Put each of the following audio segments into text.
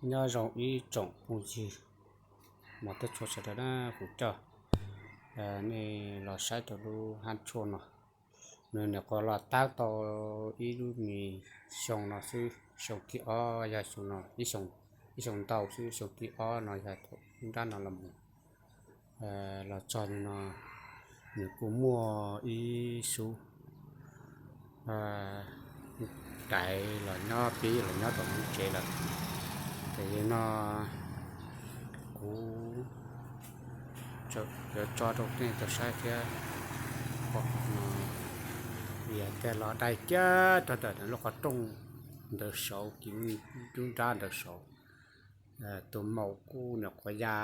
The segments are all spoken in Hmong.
Nyob zoo ib tsoom phooj ywg mos tej txhua sawv daws na, kuv coj nej los saib rau lub hab tshuaj no. Nws nyuam qhuav los tab tau ib lub me xyoo no xwb, xyoo thib ob yog xyoo no, ib xyoo ntau xwb, xyoo thib ob no yog thaum nrab no los mus los txog li no, nws kuj muaj ib xub dais los nyob pib los nyob rau lub tsev lawm. Ces li no kuv yuav tso rau nej tau saib thiab. Qhov no yog tias los dai kiag rau ntawm lub qhov rooj ntawd saud, kiv lub nrab ntawd saud. Tus maum kuj nyuam qhuav ya,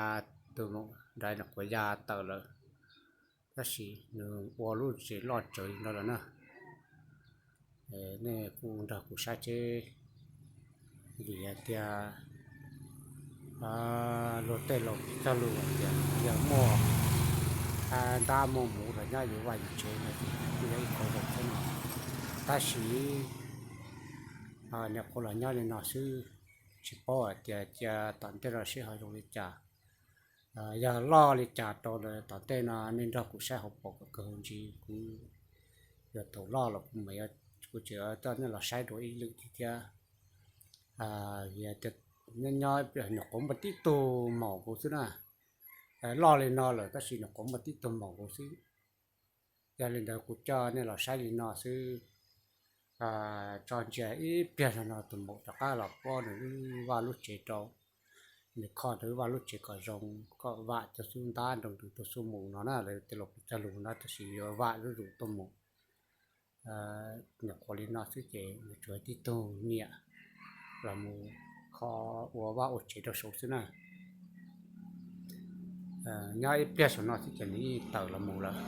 tus maum dais nyuam qhuav ya tawm lawm, tab sis nws ua lub tsev loj tsawv li no lawm na. Nej kuj nrog kuv saib seb, vim hais tias luag tej laus txoj lus hais tias yog muaj ntab muaj muv los nyob yus vaj yus tsev no ces kuj yog ib qho zoo xwb no. Tab sis nyuam qhuav los nyob li no xwb, tsis paub hais tias cia tom ntej no seb ho zoo li cas. Yog loj li cas rau lawm tom ntej no nej nrog kuv saib hauv paus kom kawg ntsis, kuv yog thaum loj los kuv mam, kuv tseem coj nej los saib dua ib lwm thiab. Vim tias nyob nyob nyuam qhuav muaj tib tug maum nkaus xwb na. Loj li no lawm tab sis nyuam qhuav muaj tib tug maum nkaus xwb. Yog li ntawd kuv coj nej los saib li no xwb. Tso ntsia ib pliag no tus maum rov qab los puab nws lub vaj lub tsev rau, nws kho nws lub vaj lub tsev kom zoo, kom vam cov xub ntab nroo ntws tuaj xub mus no na. Lawv tej laus txoj lus no tab sis yuav vam zuj zus tuaj mus. Nyuam qhuav li no xwb ces nws tsuas tib tug niam los mus kho ua vaj ua tsev rau saud xwb na. Nyob ib pliag saum no xwb ces nws yeej tawm los mus lawm.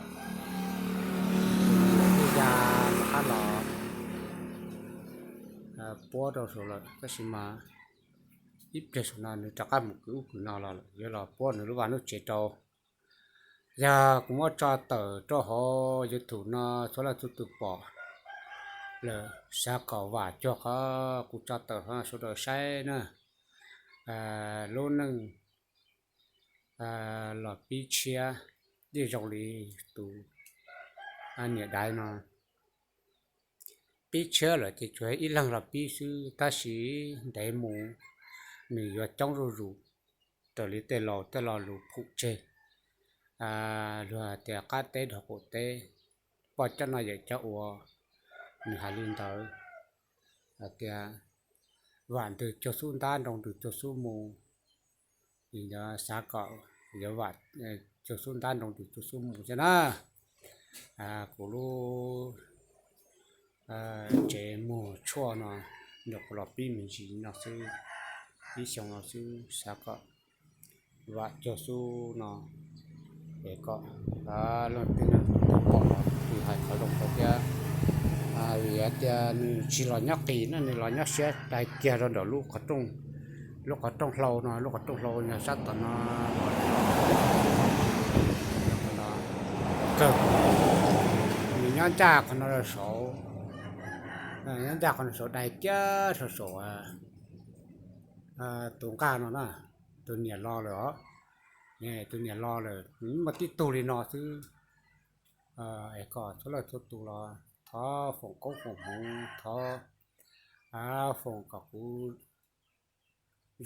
Tus niam twb ya rov qab los puab rau saud lawm, tab sis mas ib pliag saum no nws rov qab mus kwv ub kwv no los lawm, yuav los puab nws lub vaj lub tsev rau. Yog kuv muab tso tawm rau hauv YouTube no txhua leej txhua tus pom lawm, xav kom vam cuag qhov kuv tso tawm no sawv daws saib na. Lub neej los pib tshiab, yeej zoo li tus niam dais no pib tshiab lawm ces tsuas ib leeg los pib xwb, tab sis ntev mus nws yuav coob zuj zus raws li tej laus tej lo lus phum tseg. Luag hais tias qab teb dhau qaum teb, poj coj noj yawm coj ua, nws hais li ntawd hais tias vam ntws cuag xub ntab nroo ntws cuag xub mus. Xav kom yuav vam cuag xub ntab nroo ntws cuag xub mus thiab na. Kuv lub tsev muag tshuaj no nyuam qhuav los pib me ntsis no xwb, ib xyoo no xwb, xav kom vam cuag xub no es kom leej twg pom los tus hais qhov zoo rau thiab. Vim hais tias nws tsis los nyob qis na, nws los nyob siab dai kiag rau ntawm lub qhov rooj, lub qhov rooj hlau no, lub qhov rooj hlau yog sab tom no los, kawg, nws nyob ncaj qhov no rau saud, nyob ncaj qhov no saud dai kiag rau saum tus nqaj no na, tus niam los lawm os. Tus niam los lawm, nws muaj tib tug li no xwb. Es kom txhua leej txhua tus los thov foom koob foom hmoov, thov foom kom kuv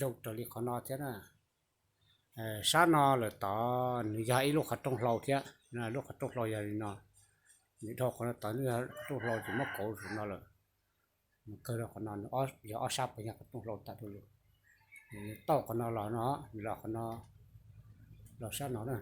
zoo raws li qhov no thiab na. Sab no lawm tod nws yog ib lub qhov rooj hlau thiab, lub qhov rooj hlau yog li no, nws dhau qhov no tod, nws yog qhov rooj hlau ces muab kauv saum no lawm. Nws kawg rau qhov no, yog ob sab puas yog qhov rooj hlau tas du lug. Nws tauj qhov no los no, nws los qhov no, los sab no na.